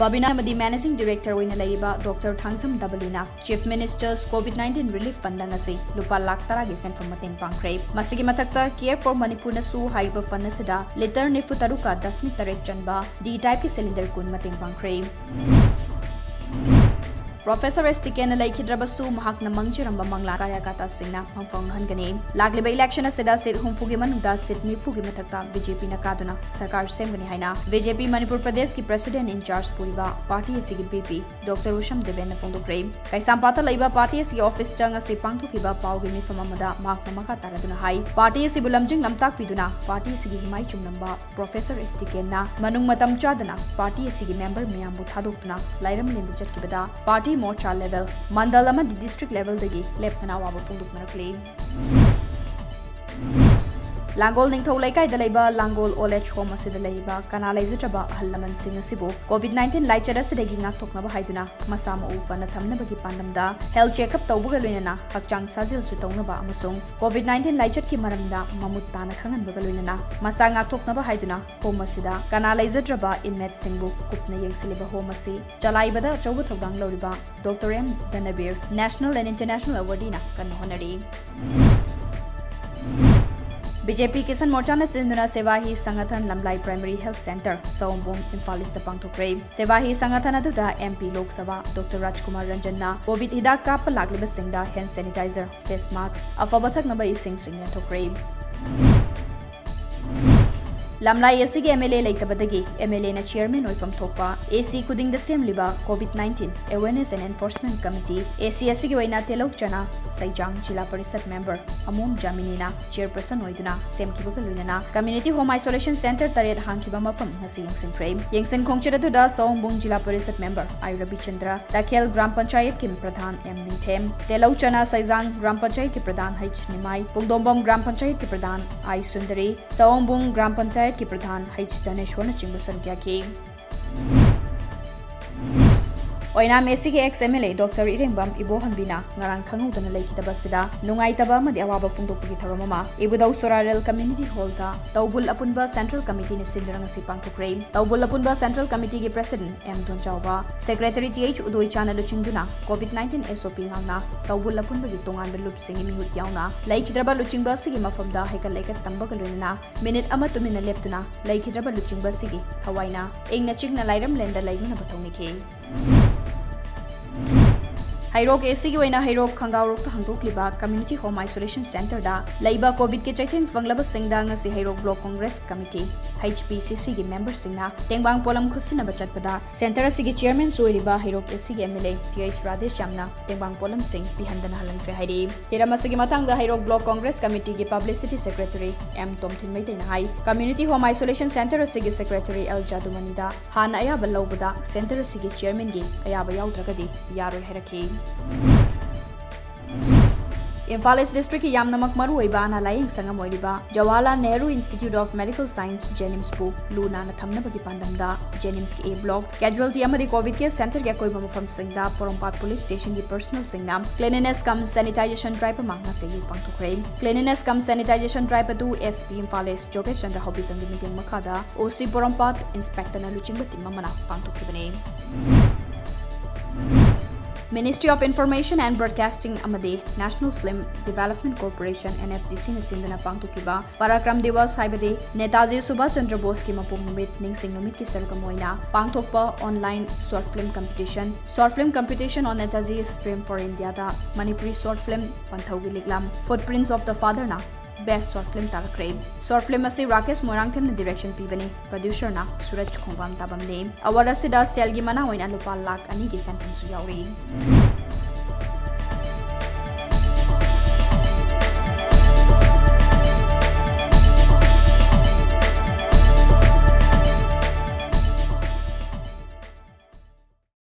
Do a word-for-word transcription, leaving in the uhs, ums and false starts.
ꯕꯕꯤꯅꯥ ꯑꯃꯗꯤ Managing Director ꯑꯣꯏꯅ ꯂꯩꯔꯤꯕ Doctor Thangjam ꯗꯕꯂꯤꯅ Chief Minister's COVID nineteen Relief Fund ꯉꯁꯤ ꯂꯨꯄꯥ ꯂꯥꯈ ꯇꯔꯥꯒꯤ ꯁꯦꯟꯐꯝ ꯃꯇꯦꯡ ꯄꯥꯡꯈ꯭ꯔꯦ꯫ ꯃꯁꯤꯒꯤ ꯃꯊꯛꯇ Care for Manipurꯅꯁꯨ ꯍꯥꯏꯔꯤꯕ fund ꯑꯁꯤꯗ litre ꯅꯤꯐꯨ ꯇꯔꯨꯛꯀ ꯗꯁꯃꯤꯛ ꯇꯔꯦꯠ ꯆꯟꯕ D typeꯀꯤ cylinder ꯀꯨꯟ ꯃꯇꯦꯡ ꯄꯥꯡꯈ꯭ꯔꯦ꯫ Professor ꯑꯦꯁ ꯇꯤꯀꯦꯟꯅ ꯂꯩꯈꯤꯗ꯭ꯔꯕꯁꯨ ꯃꯍꯥꯛꯅ ꯃꯪꯖꯔꯝꯕ ꯃꯪꯂꯥꯟ ꯀꯥꯔꯌꯥꯀꯥꯇꯥꯁꯤꯡꯅ ꯃꯪꯐꯥꯎꯅꯍꯟꯒꯅꯤ꯫ ꯂꯥꯛꯂꯤꯕ election ꯑꯁꯤꯗ seat ꯍꯨꯝꯐꯨꯒꯤ ꯃꯅꯨꯡꯗ seat ꯅꯤꯐꯨꯒꯤ ꯃꯊꯛꯇ BJPꯅ ꯀꯥꯗꯨꯅ ꯁꯔꯀꯥꯔ ꯁꯦꯝꯒꯅꯤ ꯍꯥꯏꯅ BJP ꯃꯅꯤꯄꯨꯔ ꯄ꯭ꯔꯗꯦꯁꯀꯤ President in charge ꯄꯨꯔꯤꯕ party ꯑꯁꯤꯒꯤ VP Doctor ꯎꯁꯝ ꯗꯦꯕꯦꯟꯅ ꯐꯣꯡꯗꯣꯛꯈ꯭ꯔꯦ꯫ ꯀꯩꯁꯥꯝꯄꯥꯠꯇ ꯂꯩꯕ party ꯑꯁꯤꯒꯤ officeꯇ ꯉꯁꯤ ꯄꯥꯡꯊꯣꯛꯈꯤꯕ ꯄꯥꯎꯒꯤ ꯃꯤꯐꯝ ꯑꯃꯗ ꯃꯍꯥꯛꯅ ꯃꯈꯥ ꯇꯥꯔꯗꯨꯅ ꯍꯥꯏ, party ꯑꯁꯤꯕꯨ ꯂꯝꯖꯤꯡ ꯂꯝꯇꯥꯛꯄꯤꯗꯨꯅ party ꯑꯁꯤꯒꯤ ꯍꯤꯃꯥꯏ ꯆꯨꯝꯂꯝꯕ Professor ꯑꯦꯁ ꯇꯤꯀꯦꯟꯅ ꯃꯅꯨꯡ ꯃꯇꯝ ꯆꯥꯗꯅ party ꯑꯁꯤꯒꯤ member ꯃꯌꯥꯝꯕꯨ ꯊꯥꯗꯣꯛꯇꯨꯅ ꯂꯥꯏꯔꯝꯂꯦꯟꯗ ꯆꯠꯈꯤꯕꯗ party ꯃꯣꯔꯆꯥ level, ꯃꯟꯗꯜ ꯑꯃꯗꯤ district levelꯗꯒꯤ ꯂꯦꯞꯇꯅ ꯑꯋꯥꯕ ꯐꯣꯡꯗꯣꯛꯅꯔꯛꯂꯤ꯫ ꯂꯥꯡꯒꯣꯜ ꯅꯤꯡꯊꯧ ꯂꯩꯀꯥꯏꯗ ꯂꯩꯕ ꯂꯥꯡꯒꯣꯜ Old Age Home ꯑꯁꯤꯗ ꯂꯩꯔꯤꯕ ꯀꯅꯥ ꯂꯩꯖꯗ꯭ꯔꯕ ꯑꯍꯜ ꯂꯃꯟꯁꯤꯡ ꯑꯁꯤꯕꯨ COVID nineteen ꯂꯥꯏꯆꯠ ꯑꯁꯤꯗꯒꯤ ꯉꯥꯛꯊꯣꯛꯅꯕ ꯍꯥꯏꯗꯨꯅ ꯃꯁꯥ ꯃꯎ ꯐꯅ ꯊꯝꯅꯕꯒꯤ ꯄꯥꯟꯗꯝꯗ health checkup ꯇꯧꯕꯒ ꯂꯣꯏꯅꯅ ꯍꯛꯆꯥꯡ ꯁꯥꯖꯦꯜꯁꯨ ꯇꯧꯅꯕ ꯑꯃꯁꯨꯡ COVID nineteen ꯂꯥꯏꯆꯠꯀꯤ ꯃꯔꯝꯗ ꯃꯃꯨꯠ ꯇꯥꯅ ꯈꯪꯍꯟꯕꯒ ꯂꯣꯏꯅꯅ ꯃꯁꯥ ꯉꯥꯛꯊꯣꯛꯅꯕ ꯍꯥꯏꯗꯨꯅ home ꯑꯁꯤꯗ ꯀꯅꯥ ꯂꯩꯖꯗ꯭ꯔꯕ inmateꯁꯤꯡꯕꯨ ꯀꯨꯞꯅ ꯌꯦꯡꯁꯤꯜꯂꯤꯕ home ꯑꯁꯤ ꯆꯂꯥꯏꯕꯗ ꯑꯆꯧꯕ ꯊꯧꯗꯥꯡ ꯂꯧꯔꯤꯕ Doctor M Dhanabir National and International Awardꯅ ꯀꯟꯅ ꯍꯣꯠꯅꯔꯤ꯫ BJP ꯀꯤꯁꯥꯟ ꯃꯣꯔꯆꯥꯅ ꯁꯤꯟꯗꯨꯅ ꯁꯦꯕꯥ ꯍꯤ ꯁꯪꯒꯊꯟ ꯂꯝꯂꯥꯏ Primary Health Centre ꯁꯑꯣꯝꯕꯨꯡ ꯏꯝꯐꯥꯜ Eastꯇ ꯄꯥꯡꯊꯣꯛꯈ꯭ꯔꯦ꯫ ꯁꯦꯕꯥ ꯍꯤ ꯁꯪꯒꯊꯟ ꯑꯗꯨꯗ MP ꯂꯣꯛ ꯁꯚꯥ Doctor ꯔꯥꯖꯀꯨꯃꯥꯔ ꯔꯟꯖꯟꯅ COVID ꯍꯤꯗꯥꯛ ꯀꯥꯞꯄ ꯂꯥꯛꯂꯤꯕꯁꯤꯡꯗ hand sanitizer, face mask, ꯑꯐꯕ ꯊꯛꯅꯕ ꯏꯁꯤꯡꯁꯤꯡ ꯌꯦꯟꯊꯣꯛꯈ꯭ꯔꯦ꯫ ꯂꯝꯂꯥꯏ ꯑꯁꯤꯒꯤ MLA ꯂꯩꯇꯕꯗꯒꯤ MLAꯅ chairman ꯑꯣꯏꯐꯝ ꯊꯣꯛꯄ AC ꯈꯨꯗꯤꯡꯗ ꯁꯦꯝꯂꯤꯕ COVID nineteen Awareness and Enforcement Committee, AC ꯑꯁꯤꯒꯤ ꯑꯣꯏꯅ ꯇꯦꯂꯧ ꯆꯅꯥ ꯁꯩꯖꯥꯡ ꯖꯤꯂꯥ ꯄꯔꯤꯁꯠ member ꯑꯃꯣꯝ ꯖꯥꯃꯤꯅꯤꯅ chairperson ꯑꯣꯏꯗꯨꯅ ꯁꯦꯝꯈꯤꯕꯒ ꯂꯣꯏꯅꯅ community home isolation centre ꯇꯔꯦꯠ ꯍꯥꯡꯈꯤꯕ ꯃꯐꯝ ꯉꯁꯤ ꯌꯦꯡꯁꯤꯟꯈ꯭ꯔꯦ꯫ ꯌꯦꯡꯁꯤꯟ ꯈꯣꯡꯆꯠ ꯑꯗꯨꯗ ꯁꯑꯣꯝꯕꯨꯡ ꯖꯤꯂꯥ ꯄꯔꯤꯁꯠ member I ꯔꯕꯤꯆꯟꯗ꯭ꯔ, ꯇꯈꯦꯜ ꯒ꯭ꯔꯥꯝ ꯄꯟꯆꯥꯌꯠꯀꯤ ꯄ꯭ꯔꯙꯥꯟ M ꯅꯤꯡꯊꯦꯝ, ꯇꯦꯂꯧ ꯆꯅꯥ ꯁꯩꯖꯥꯡ ꯒ꯭ꯔꯥꯝ ꯄꯟꯆꯥꯌꯠꯀꯤ ꯄ꯭ꯔꯙꯥꯟ H ꯅꯤꯃꯥꯏ, ꯄꯨꯡꯗꯣꯝꯕꯝ ꯒ꯭ꯔꯥꯝ ꯄꯟꯆꯥꯌꯠꯀꯤ ꯄ꯭ꯔꯙꯥꯟ I ꯁꯨꯟꯗꯔꯤ, ꯁꯑꯣꯝꯕꯨꯡ ꯒ꯭ꯔꯥꯝ ꯄꯟꯆꯥꯌꯠꯀꯤ ꯄ꯭ꯔꯙꯥꯟ H ꯙꯅꯦꯁ꯭ꯋꯔꯅꯆꯤꯡꯕ ꯁꯔꯨꯛ ꯌꯥꯈꯤ꯫ ꯑꯣꯏꯅꯥꯝ ꯑꯦꯁꯤꯒꯤ ex MLA Doctor ꯏꯔꯦꯡꯕꯝ ꯏꯕꯣꯍꯟꯕꯤꯅ ꯉꯔꯥꯡ ꯈꯪꯍꯧꯗꯅ ꯂꯩꯈꯤꯗꯕ ꯑꯁꯤꯗ ꯅꯨꯡꯉꯥꯏꯇꯕ ꯑꯃꯗꯤ ꯑꯋꯥꯕ ꯐꯣꯡꯗꯣꯛꯄꯒꯤ ꯊꯧꯔꯝ ꯑꯃ ꯏꯕꯨꯙꯧ ꯁꯣꯔꯥꯔꯦꯜ Community Hallꯗ ꯇꯧꯕꯨꯜ ꯑꯄꯨꯟꯕ Central Committeeꯅ ꯁꯤꯟꯗꯨꯅ ꯉꯁꯤ ꯄꯥꯡꯊꯣꯛꯈ꯭ꯔꯦ꯫ ꯇꯧꯕꯨꯜ ꯑꯄꯨꯟꯕ Central Committeeꯒꯤ President M Donchaoba, Secretary T H ꯎꯗꯣꯏꯆꯥꯅ ꯂꯨꯆꯤꯡꯗꯨꯅ COVID nineteen SOP ꯉꯥꯛꯅ ꯇꯧꯕꯨꯜ ꯑꯄꯨꯟꯕꯒꯤ ꯇꯣꯉꯥꯟꯕ ꯂꯨꯞꯁꯤꯡꯒꯤ ꯃꯤꯍꯨꯠ ꯌꯥꯎꯅ ꯂꯩꯈꯤꯗ꯭ꯔꯕ ꯂꯨꯆꯤꯡꯕ ꯑꯁꯤꯒꯤ ꯃꯐꯝꯗ ꯍꯩꯀꯠ ꯂꯩꯀꯠ ꯇꯝꯕꯒ ꯂꯣꯏꯅꯅ ꯃꯤꯅꯤꯠ ꯑꯃ ꯇꯨꯃꯤꯟꯅ ꯂꯦꯞꯇꯨꯅ ꯂꯩꯈꯤꯗ꯭ꯔꯕ ꯂꯨꯆꯤꯡꯕ ꯑꯁꯤꯒꯤ ꯊꯋꯥꯏꯅ ꯏꯪꯅ ꯆꯤꯛꯅ ꯂꯥꯏꯔꯝꯂꯦꯟꯗ ꯂꯩꯅꯅꯕ ꯊꯧꯅꯤꯈꯤ꯫ ꯍꯩꯔꯣꯛ ꯑꯦꯁꯤꯒꯤ ꯑꯣꯏꯅ ꯍꯩꯔꯣꯛ ꯈꯪꯒꯥꯎꯔꯣꯛꯇ ꯍꯥꯡꯗꯣꯛꯂꯤꯕ Community Home Isolation Centreꯗ ꯂꯩꯕ COVIDꯀꯤ ꯆꯩꯊꯦꯡ ꯐꯪꯂꯕꯁꯤꯡꯗ ꯉꯁꯤ ꯍꯩꯔꯣꯛ Block Congress Committee, HPCCꯒꯤ memberꯁꯤꯡꯅ ꯇꯦꯡꯕꯥꯡ ꯄꯣꯠꯂꯝ ꯈꯨꯠꯁꯤꯟꯅꯕ ꯆꯠꯄꯗ centre ꯑꯁꯤꯒꯤ chairmanꯁꯨ ꯑꯣꯏꯔꯤꯕ ꯍꯩꯔꯣꯛ ꯑꯦꯁꯤꯒꯤ MLA ꯇꯤ ꯑꯩꯆ ꯔꯥꯙꯦꯁ꯭ꯌꯥꯝꯅ ꯇꯦꯡꯕꯥꯡ ꯄꯣꯠꯂꯝꯁꯤꯡ ꯄꯤꯍꯟꯗꯅ ꯍꯜꯍꯟꯈ꯭ꯔꯦ ꯍꯥꯏꯔꯤ꯫ ꯍꯤꯔꯝ ꯑꯁꯤꯒꯤ ꯃꯇꯥꯡꯗ ꯍꯩꯔꯣꯛ Block Congress Committeeꯒꯤ Publicity Secretary ꯑꯦꯝ ꯇꯣꯝꯊꯤꯟ ꯃꯩꯇꯩꯅ ꯍꯥꯏ, Community Home Isolation Centre ꯑꯁꯤꯒꯤ Secretary ꯑꯦꯜ ꯖꯥꯗꯨꯃꯅꯤꯗ ꯍꯥꯟꯅ ꯑꯌꯥꯕ ꯂꯧꯕꯗ centre ꯑꯁꯤꯒꯤ chairmanꯒꯤ ꯑꯌꯥꯕ ꯌꯥꯎꯗ꯭ꯔꯒꯗꯤ ꯌꯥꯔꯣꯏ ꯍꯥꯏꯔꯛꯈꯤ꯫ ꯏꯝꯐꯥꯜ East Districtꯀꯤ ꯌꯥꯝꯅꯃꯛ ꯃꯔꯨꯑꯣꯏꯕ ꯑꯅꯥ ꯂꯥꯌꯦꯡ ꯁꯪ ꯑꯃ ꯑꯣꯏꯔꯤꯕ Jawaharlal Nehru Institute of Medical Science, JNIMSꯄꯨ ꯂꯨ ꯅꯥꯟꯅ ꯊꯝꯅꯕꯒꯤ ꯄꯥꯟꯗꯝꯗ JNIMSꯀꯤ A Block, Casualty ꯑꯃꯗꯤ COVID Care Centreꯒꯤ ꯑꯀꯣꯏꯕ ꯃꯐꯝꯁꯤꯡꯗ ꯄꯣꯔꯣꯝꯄꯥꯠ Police Stationꯒꯤ personnelꯁꯤꯡꯅ cleanliness cum sanitisation drive ꯑꯃ ꯉꯁꯤ ꯑꯌꯨꯛ ꯄꯥꯡꯊꯣꯛꯈ꯭ꯔꯦ꯫ Cleanliness cum sanitisation drive ꯑꯗꯨ SP ꯏꯝꯐꯥꯜ East ꯖꯣꯒꯦꯁ ꯆꯟꯗ꯭ꯔ ꯍꯥꯎꯕꯤꯖꯝꯒꯤ ꯃꯤꯠꯌꯦꯡ ꯃꯈꯥꯗ OC ꯄꯣꯔꯣꯝꯄꯥꯠ, inspectorꯅ ꯂꯨꯆꯤꯡꯕ team ꯑꯃꯅ ꯄꯥꯡꯊꯣꯛꯈꯤꯕꯅꯤ꯫ Ministry of Information and Broadcasting ꯑꯃꯗꯤ National Film Development Corporation, NFDCꯅ ꯁꯤꯟꯗꯨꯅ ꯄꯥꯡꯊꯣꯛꯈꯤꯕ ꯄꯔꯥꯀ꯭ꯔꯝ ꯗꯤꯋꯁ ꯍꯥꯏꯕꯗꯤ ꯅꯦꯇꯥꯖꯤ ꯁꯨꯚꯥꯁ ꯆꯟꯗ꯭ꯔ ꯕꯣꯁꯀꯤ ꯃꯄꯣꯛ ꯅꯨꯃꯤꯠ ꯅꯤꯡꯁꯤꯡ ꯅꯨꯃꯤꯠꯀꯤ ꯁꯔꯨꯛ ꯑꯃ ꯑꯣꯏꯅ ꯄꯥꯡꯊꯣꯛꯄ online short film competition, Short Film Competition on Netaji's Film for Indiaꯗ Manipuri short film ꯄꯟꯊꯧꯒꯤ ꯂꯤꯛꯂꯝ Footprints of the Fatherꯅ best short film ꯇꯥꯔꯛꯈ꯭ꯔꯦ꯫ Short film ꯑꯁꯤ ꯔꯥꯀꯦꯁ ꯃꯣꯏꯔꯥꯡꯊꯦꯝꯅ direction ꯄꯤꯕꯅꯤ꯫ Producerꯅ ꯁꯨꯔꯖ ꯈꯣꯡꯕꯥꯝ ꯇꯥꯕꯝꯅꯤ꯫ Award ꯑꯁꯤꯗ ꯁꯦꯜꯒꯤ ꯃꯅꯥ ꯑꯣꯏꯅ ꯂꯨꯄꯥ ꯂꯥꯈ ꯑꯅꯤꯒꯤ ꯁꯦꯟꯐꯝꯁꯨ ꯌꯥꯎꯔꯤ꯫